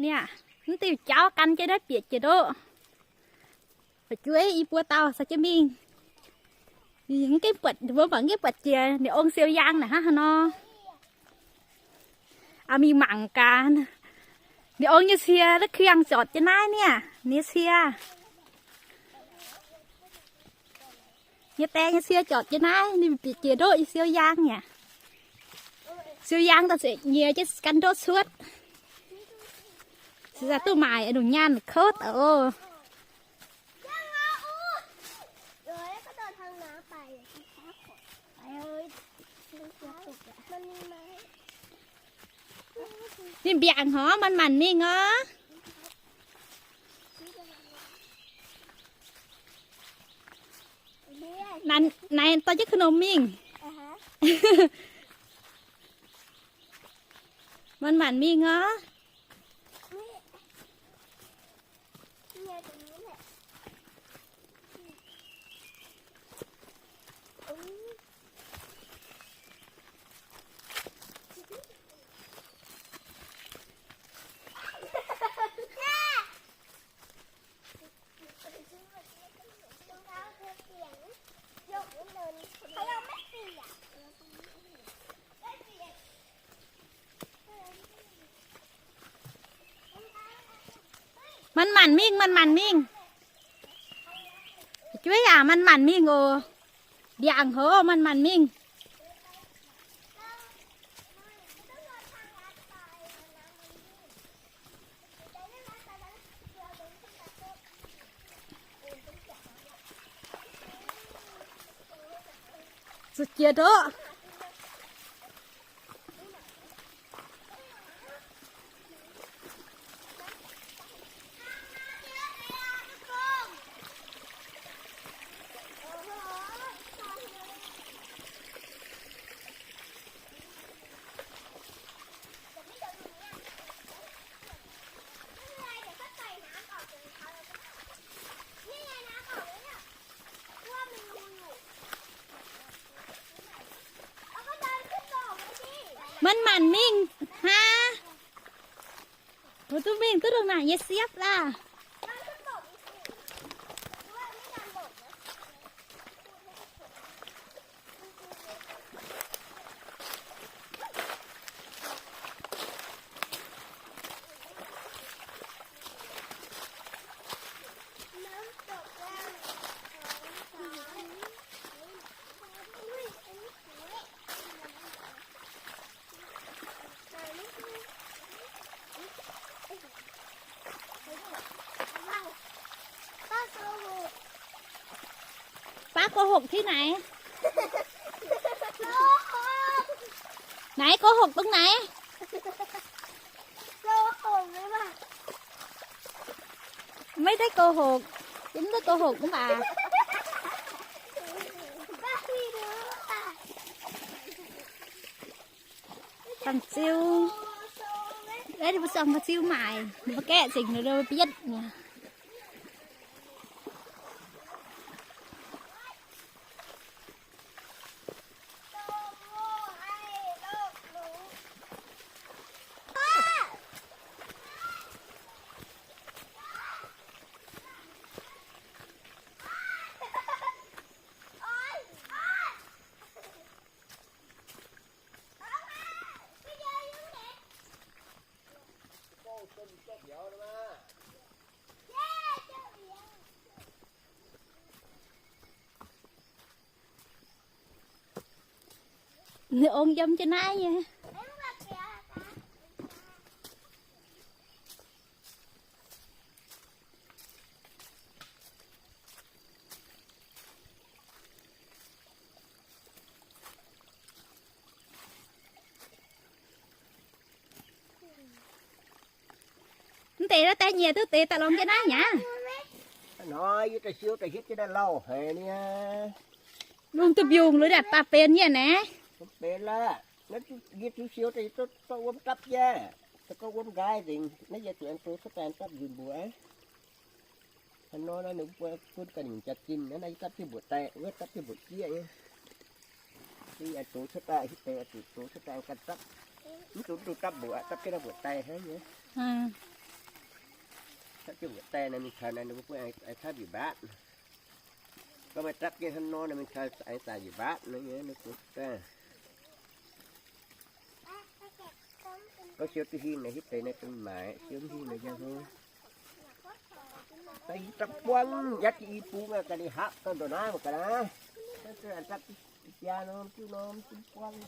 Niaa, mv diuh jauv gan jienv naaiv bieqc jiex ndoqv. Fu'jueiv i buo dauh caux jienv mingh. Mbuo mangc gengh buatc jiex ninh ong siou yaang naaic hnangv haaix nor. Aa, mingh mangc gaax. Ninh ong nyei cie, naaiv kiangh zorpc jienv naaiv niaa, ninh nyei cie. Nyei die nyei cie zorpc jienv naaiv, ninh bieqc jiex ndoqv nyei siou yaang aqv. Siou yaang daaih ziouc nyiex jienv gan ndoqv cuotv. Se daaih duqv maaic lungh nyaanh kouv oc. Ninh mbiaangc hov, manc-manc mingh oc. Naaiv dorh jienv ka'nongx mingh. Manc-manc mingh oc. Manc-manc mingh, manc-manc mingh. Jueiv aac, manc-manc mingh oc. Ndiangx hov, manc-manc mingh. Zuqc jiex ndoqv. Manc-manc mingh hnangv. Mbuo duqv mingh duqv dongh naaic nyei siepv laah. Bác cô Hục thế này? Nãy cô Hục đứng nãy. Mấy đứa cô Hục, chính đứa cô Hục cũng bà. Fam-ziu. Ê, ninh mbuo zuangx fam-ziu maaic, ninh mbuo gaeqv nzengc nor bietv nyei. Ninh ong yiem jienv naaiv nyei. Mv deix la'daaih nyiec duqv deix daaih lorngx jienv naaiv nyei aqv. Hnoi yie daaih siou daaih hietv jienv naaiv lauh haic niaa. Lungh duih mbiungc lui daaih benx nyei naaiv. Mv benx lorqc. Naaiv yie duqv siou daaih yie zorqv wuom dapv jienv. Se gorngv wuom nqaai nzengc, naaiv yie zuqc aengx dox cuotv daaih dapv nzuih mbuoqc. Hnangv nor naaiv ninh mbuo bun ganh nyungc jaax-zinh naaiv, naaiv yie dapv jienv mbuoqc daaih, wuov dapv jienv mbuoqc jieqv nyei. Yie aengx dox cuotv daaih, hitv deix aengx zuqc dox cuotv daaih ganh dapv. Mv zuqc duqv dapv mbuoqc, dapv jienv naaiv mbuoqc daaih hnangv nyei. Cuotv jienv mbuoqc daaih naaiv mingh taux naaiv ninh mbuo bun aengx, aengx cuotv mbiuc mbaatv. Gorngv maaih dapv jienv hnangv nor naaiv mingh taux aengx zaaix mbiuc mbaatv naaiv nyei ninh mbuo daaih. Gorngv siou duqv hingh naaic hitv deix naaiv duqv maaic, siou mv hingh naaic njang hlo. Daaih i dapv buangv yatv i bung aqv, ga'naaiv hapv ga'ndongc naaiv mangc ga'naaiv. Dapv jaa norm jiuv norm jiuv buangv.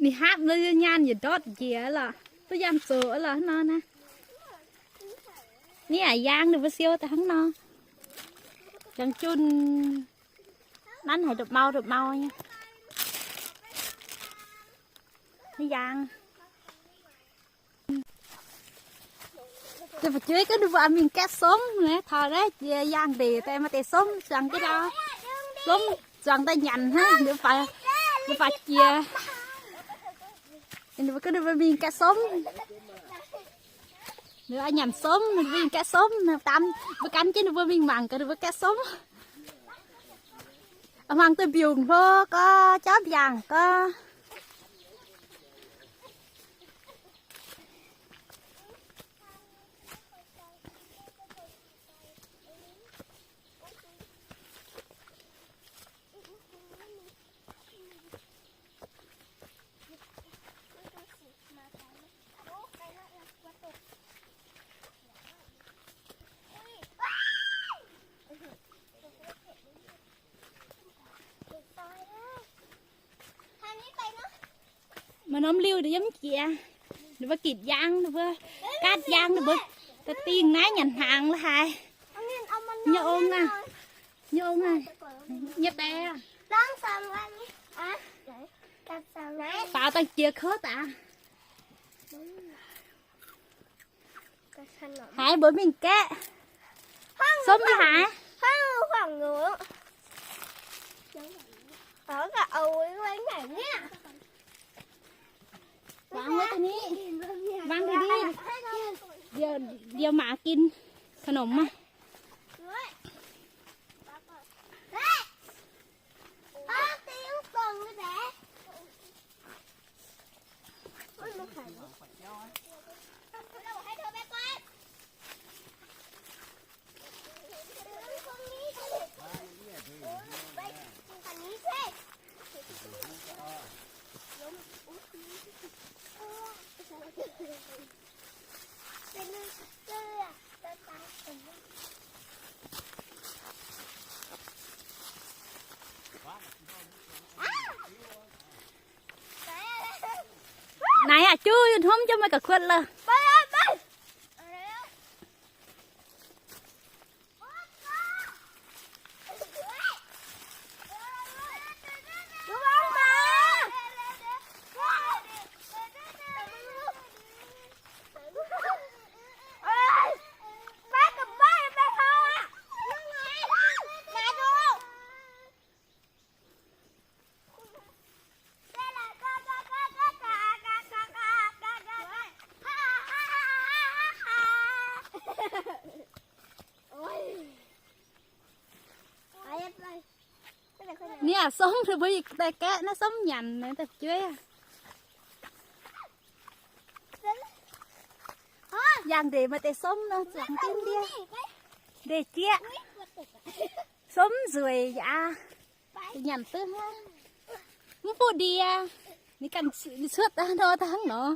Ninh hapv nor nyaanh yietc ndortv njiec lorqc, duqv nyaanh zoqc lorqc hnangv nor naaiv. Ni aac, yaang ninh mbuo siou daaih hnangv nor. Jangx junh nanv haic, ndopv-mau ndopv-mau nyei. Ni yaang. Fu'jueiv gorngv ninh mbuo mingh gaeqv somv naaiv, taux naaiv jiex yaangh ndeic daaih maaih deix somv zuangx jienv ndau. Somv zuangx daaih nyanc hnangv, ninh mbuo faaux jiex. Ninh mbuo gorngv ninh mbuo mingh gaeqv somv. Ninh mbuo nyanc somv, ninh mbuo mingh gaeqv somv, daan mbuo gan jienv ninh mbuo mingh mangc gaax ninh mbuo gaeqv somv. Hmuangx duih mbiungc hlo gorx, jauv mbiaangc gorx. Maaih norm liuh yiem jiex, ninh mbuo gitv yaang, ninh mbuo gaatv yaang, ninh mbuo da'dingh naaiv nyanc hnaangx la'haaix. Nyei ong aac, nyei ong aac, nyei bae aac. Faaux dangh jiex kouv daaih. Haiz mbuo mingh gaeqv somv nyei haiz. Wangv wuov deix ni, wangv deix ni, nziex maaz gin ขนม maah. Naaiv aqv, juv, yie hnamv jienv meih ga'kuotv lorh. Ni aac, somv ninh mbuo yie daaih gaeqv naaiv somv nyanc naaiv daaih jueiv. Yangh ndeic maaih deix somv nor, zuangx jienv ndiev. Ndeic jieqv. Somv nzueic yaac. Nyanc duqv hnangv. Mv buqv ndie. Ninh ganh cuotv nor, hnangv nor.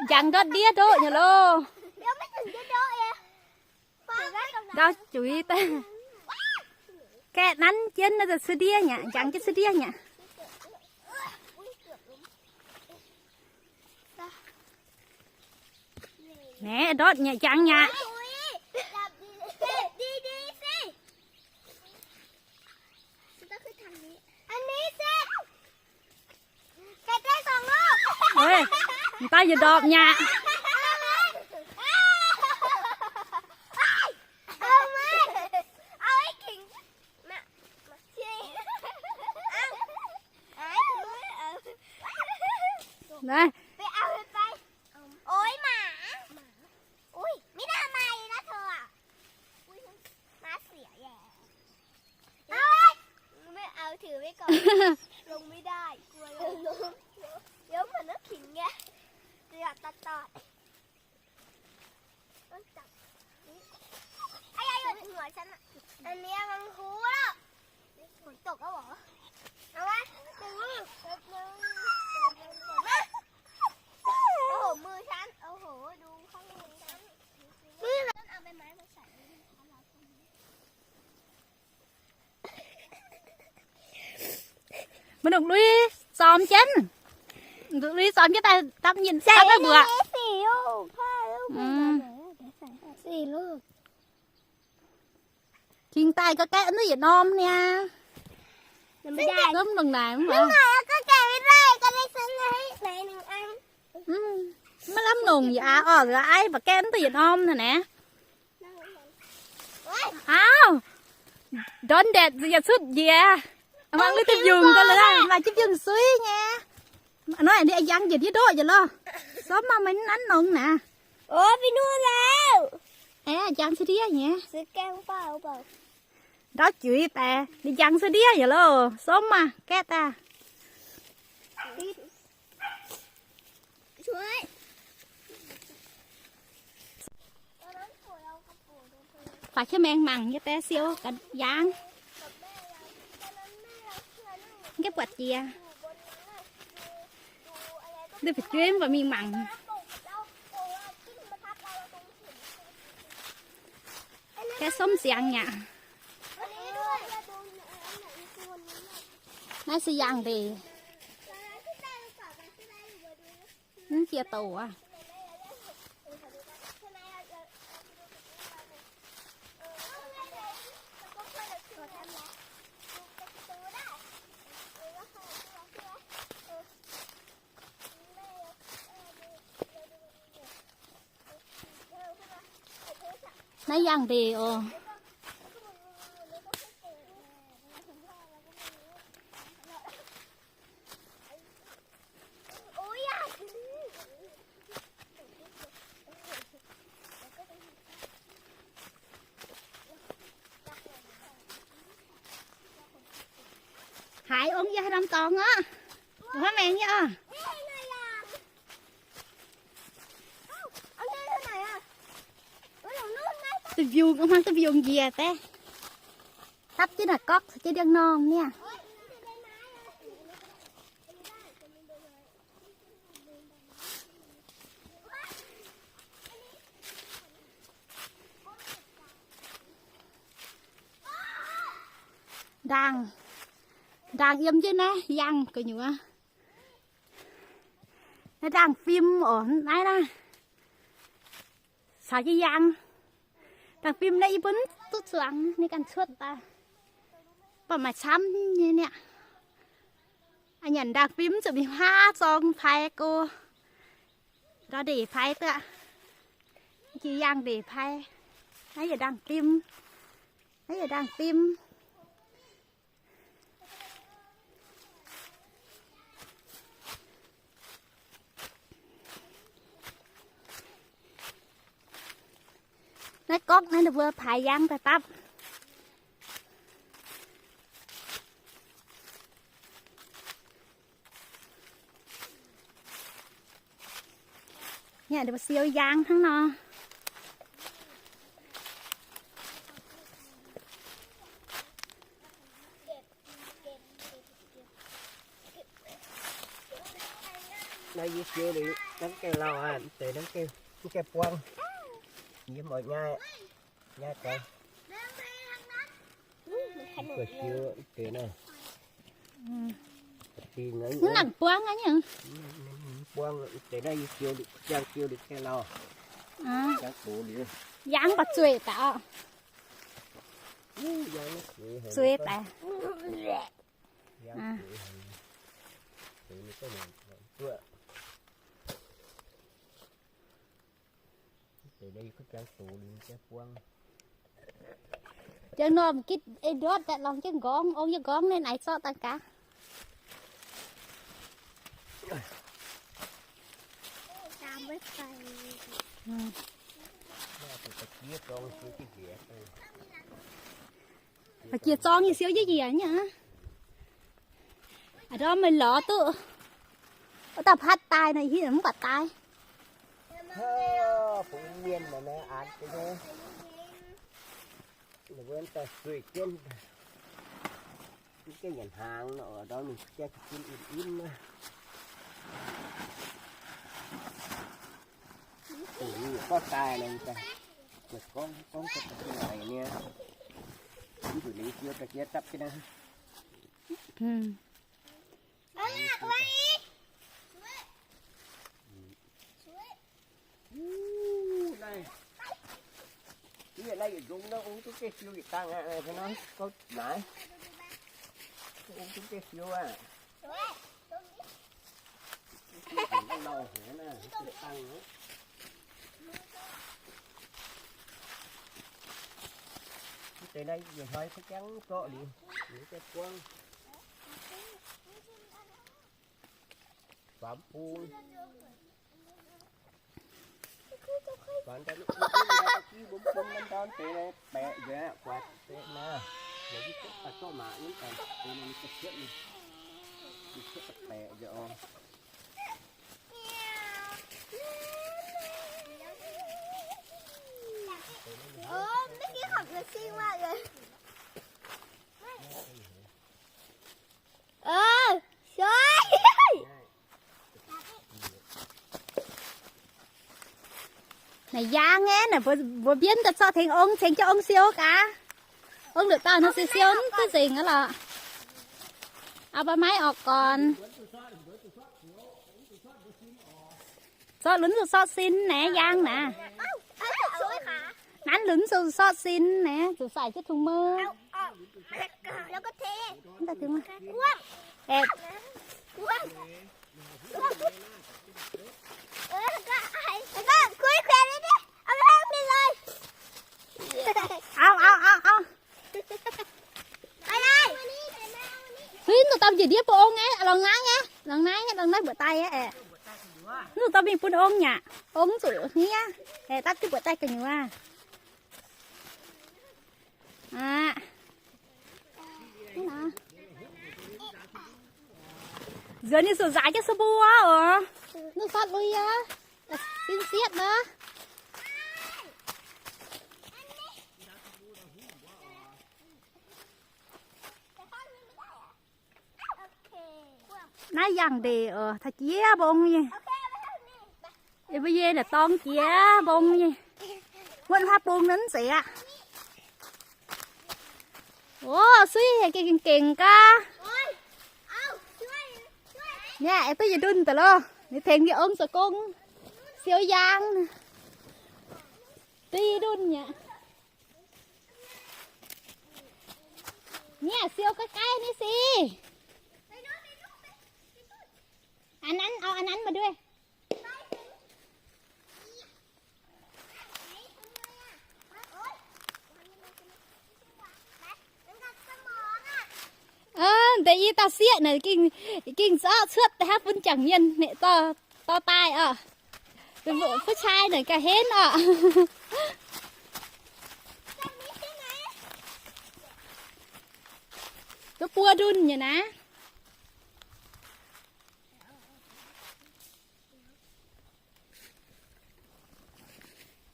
Njangx ndortv ndiev ndoqv nyei loh. Ndau juix daaih. Gaeqv nanv jienv naaiv daaih cuotv ndiev nyei aqv, njangx jienv cuotv ndiev nyei aqv. Naaiv ndortv nyei, njangx nyei aqv. Ê, m'daaih yietc ndorpc nyei aqv. Naaiv. อันนี้มันคูแล้ว ฝนตกแล้วเหรอ เอาไว้ โอ้โห มือฉัน โอ้โห ดูข้างบนฉัน นี่นะ เอาใบไม้มาใส่ Mbuo nungc lui zorm jienv. Lui zorm jienv daaih dapv nyinh dapv mbuoqc. สี่ลูก ห้าลูก อืม สี่ลูก Ging daaih ga'gaeqv duqv yietc norm niaa. Gomv lungh naaic mv baac. Maiv lamh longc yaac aqv orqc, aiv ba'gaeqv duqv yietc norm naaic naaiv. Auv, ndortv ndaetc yietc cutv njiec. Muangx lui deix mbiungc daaih lorqc, maaih jienv mbiungc suiv nyei. A'hnoi ninh njang njiec ndiev ndoqv njiec lorh. Sormv maah, meih nanv nongx naaic. Aeqv, njang cuotv ndiev nyei. Ndau juiz daaih ninh njang cuotv ndiev njiec lorh. Sormv maah, gaeqv daaih. Faaux qiex maengx mangc nyei deix siou ga'yaangh. Mv buatc jiex. Ndui fu'jueiv mv baac mingh mangc. Gaeqv somv ziangx aqv. Naaiv se yaangh ndeic. Mv jiex douc aqv. Naaiv yaangh ndeic oc. Haiz ong yie haaix norm dorngx aqv. Haaix maengx yie oc. Duqv mbiungc, hmuangv duqv mbiungc njiec deix. Dapv jienv naaic gorqv caux jienv ndiangx-normh niaa. Ndaangc, ndaangc yiem jienv naaiv yaangh gu'nyuoz. Naaiv ndaangc fim oc, naaiv naaiv. Caux jienv yaangh. Ndaangc fim naaiv yie mbuo mv duqv zuangx, ninh ganh cuotv daaih. Mv baac maaih camv nyei niaa. A'nyanc ndaangc fim zuqc mingh haav zorng paaix go. Ndortv ndeic paaix duqv. Jiex yaangh ndeic paaix. Naaiv yietc ndaangc fim. Naaiv yietc ndaangc fim. Naaiv gorngv naaiv ninh mbuo paaix yaangh daaih dapv. Nyanc mbu'siou yaang hnangv nor. Naaiv yie siou liuz, hnangv gaengh lauh aqv, deix hnangv gaengh, hnangv gaengh buangv. Yie mv oix nyaaih, nyaaih deix. Mv baac siou deix naaiv. Mv nangc buangv aqv nyei. Buangv deix naaiv yie siou liuz, jangx siou liuz gaengh lauh. Jangx doz liuz. Yaangh baac zueiz daaih oc. Zueiz daaih. Jangx normh gitv ei ndortv daaih lorngx jienv nqorngv, ong yie nqorngv naaiv naaic zorqv daaih gaax. Jiex zorng nyei siou njiec njiec nyei aqv. A'ndorm meih lorz duqv. Wuov dauh patv daaih nor, ih hitv mv baac daaih. Ninh mbuo daaih sueih jienv, mv gaengh nyanc hnaangx nor, ndorm mingh gaengh ga'jin im-im nor. Gorngv daaih nor, gorngv gorngv gorngv gorngv nyei, mv zuqc lingx siou daaih jiex dapv jienv naaiv. Naaiv, naaiv yietc nzungh naaiv ong duqv deix siou yietc dangh aqv, naaiv gouv naaic. Ong duqv deix siou aqv. Mv deix naaiv yietc hnoi kuv jangv zorqv liuz, liuz jangv buangv. Faam bung. Faam daaih, daaih jiv bung bung norm ndorn deix baeqc nzengc aqv, buatc deix naaiv. Naaiv yie zorqv, zorqv maac nyei daaih deix naaiv, ninh ga'cietv, ninh ga'cietv daaih baeqc nzengc oc. Naaiv yaang aeqv, naaiv mbuo, mbuo mbienv daaih zorqv tengx ong, tengx jienv ong siou gaax. Ong nduqc dauh nor siou siou mv duqv nzengc aqv lorqc. Auv-baa maiv orqc gorn. Zorqv lunx zuqc sortv sin naaiv yaang naaiv. Nanv lunx zuqc sortv sin naaiv, zuqc saic jienv tungx mou. Auv, auv, auv, auv. Suiv, mv zuqc dorh njiec ndiev bun ong aqv, longc naaiv aqv, longc naaiv, longc naaiv mbuoqc daaih aqv. Mv zuqc dorh mingh bun ong aqv. Ong mv zuqc hniev. Aeqv, dapv duqv mbuoqc daaih gu'nyuoz. Aqv. Nzuonx ninh zuqc nzaaux jienv su mbuo oc. Ninh sortv lui aqv. Sin sietv nor. Naaiv yangh ndeic oc, taux jiex mbong nyei. Yie mbuo yie naaic dorng jiex mbong nyei. Wuov hlaax bung nor mv zeiz aqv. Ov, suiv gengh gengh gaax. Niaa, duqv yietc ndunh daaih loh. Ninh tengx yie ong zoux gong. Siou yaang. Duqv yietc ndunh aqv. Niaa, siou ga'gaiv nyei sic. An nanv, au an nanv maiv duqv. Ov, deix i dauh sieqv naaic ging, ging zorqv cuotv daaih hnangv bun jangc mienh maeqc dorh, dorh daaih oc. Fuqv cai naaic gauh henv oc. Duqv buo ndunh nyei naaiv.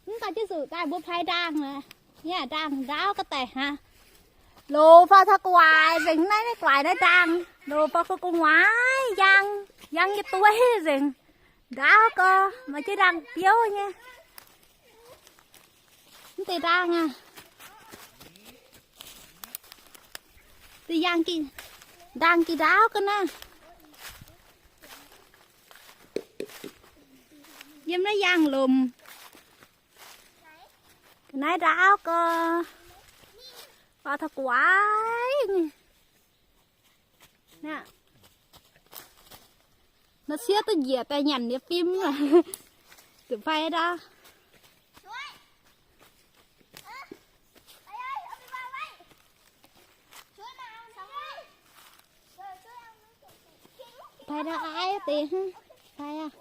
Mv baac jienv zuqc daaih mbuo pai ndaangh aqv. Yaac ndaangh ndaauv ga'daic hnangv. Loz faaux taux gu'nguaaic nzengc naaiv, gu'nguaaic naaiv ndaangh. Loz faaux gu'nguaaic, yaang, yaang nyei dueiv nzengc. Ndaauv gau, maaih jienv ndaangh biouv nyei. Mv deix ndaangh aqv. Deix yaangh, ndaangh gih ndaauv ga'naaiv. Yiem naaiv yaangh lomc. Ga'naaiv ndaauv gau. Faaux taux gu'nguaaic nyei. Nor sieqv duqv njiec daaih nyanc nyei fim. Zuqc pai ndaauv. Pai ndaauv aiv deix hnangv. Pai aqv.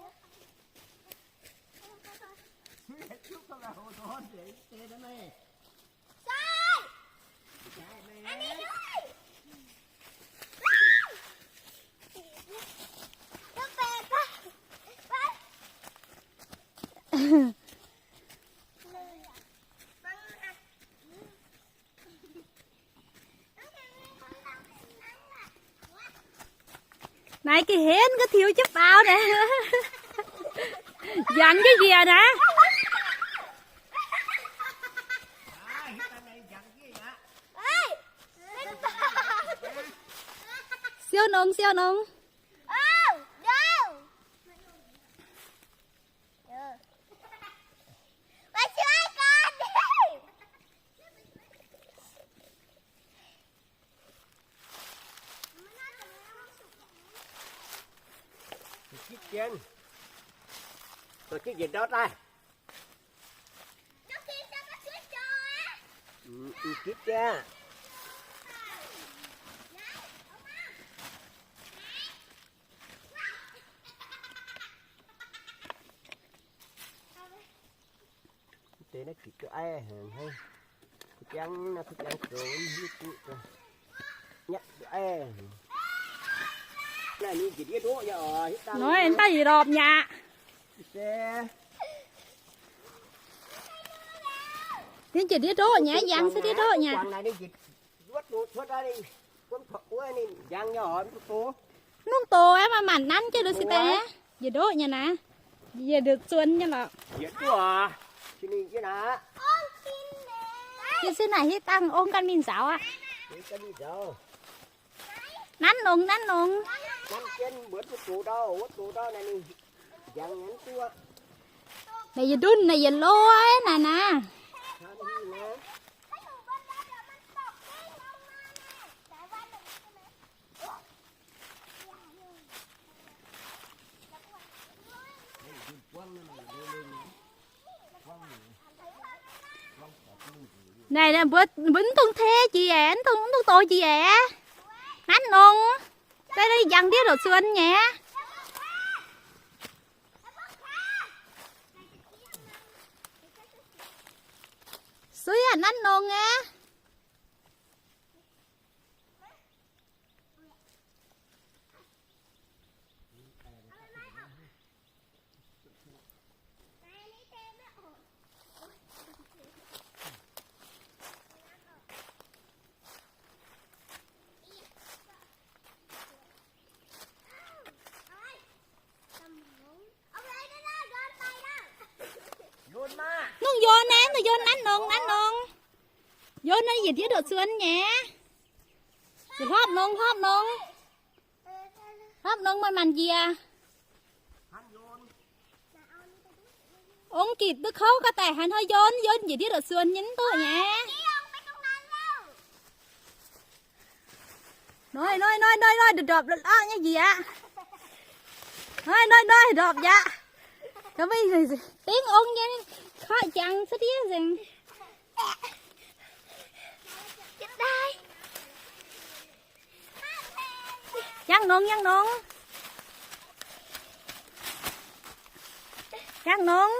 Naaiv ga'hlen ga'tiux jienv faaux naaiv. Njangc jienv njiec naaiv. Siou nongx, siou nongx. Gitv jienv, gitv njiec ndortv daaih. Gitv jienv. Deix naaiv gitv duqv aiv haic. Kuv jangv naaiv, kuv jangv zoux hiuv duqv nyatv duqv aiv. Naaiv ninh njiec ndiev ndoqv nyei oc. Hnoi daaih yietc lorpc nyaqc. Ninh njiec ndiev ndoqv nyei, yangh se ndiev ndoqv nyei. Mv dungx doz aeqv, maaih maanc nanv jienv lu si daaih. Njiec ndoqv nyei naaiv. Yie ndoqv zuon nyei lorqc. Yie se naaic hitv dangh ong ganh mingh nzaaux aqv. Nanv nongx, nanv nongx. Naaiv yietc ndunh naaic yietc loi naaic naaiv. Naaic mbuo, mbuo mv dungx tei jiex, mv dungx, mv dungx doz jiex. Nanv nongx, daaih njang ndiev ndoqc zuon nyei. Suiv aqv, nanv nongx aqv. Nungx yon naaiv, nungx yon nanv nongx, nanv nongx. Yon naaiv yietc ndiev ndoqc zuon nyei. Hlopv nongx, hlopv nongx. Hlopv nongx maaih maanc njiec. Ong gitc duqv kouv ga'daic haaix hnoi yon, yon njiec ndiev ndoqc zuon nyei mv duqv nyei. Hnoi, hnoi, hnoi, hnoi, hnoi, ndorpc lorqc nyei njiec aqv. Hnoi, hnoi, hnoi, ndorpc yaac. Dengv ong nyei, korqv jangx cuotv ndiev nzengc. Yangh nongx, yangh nongx. Yangh nongx.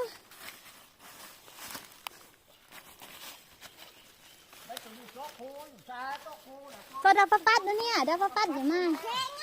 Dorh ndau fatv fatv nor niaa, ndau fatv fatv nzengc maah.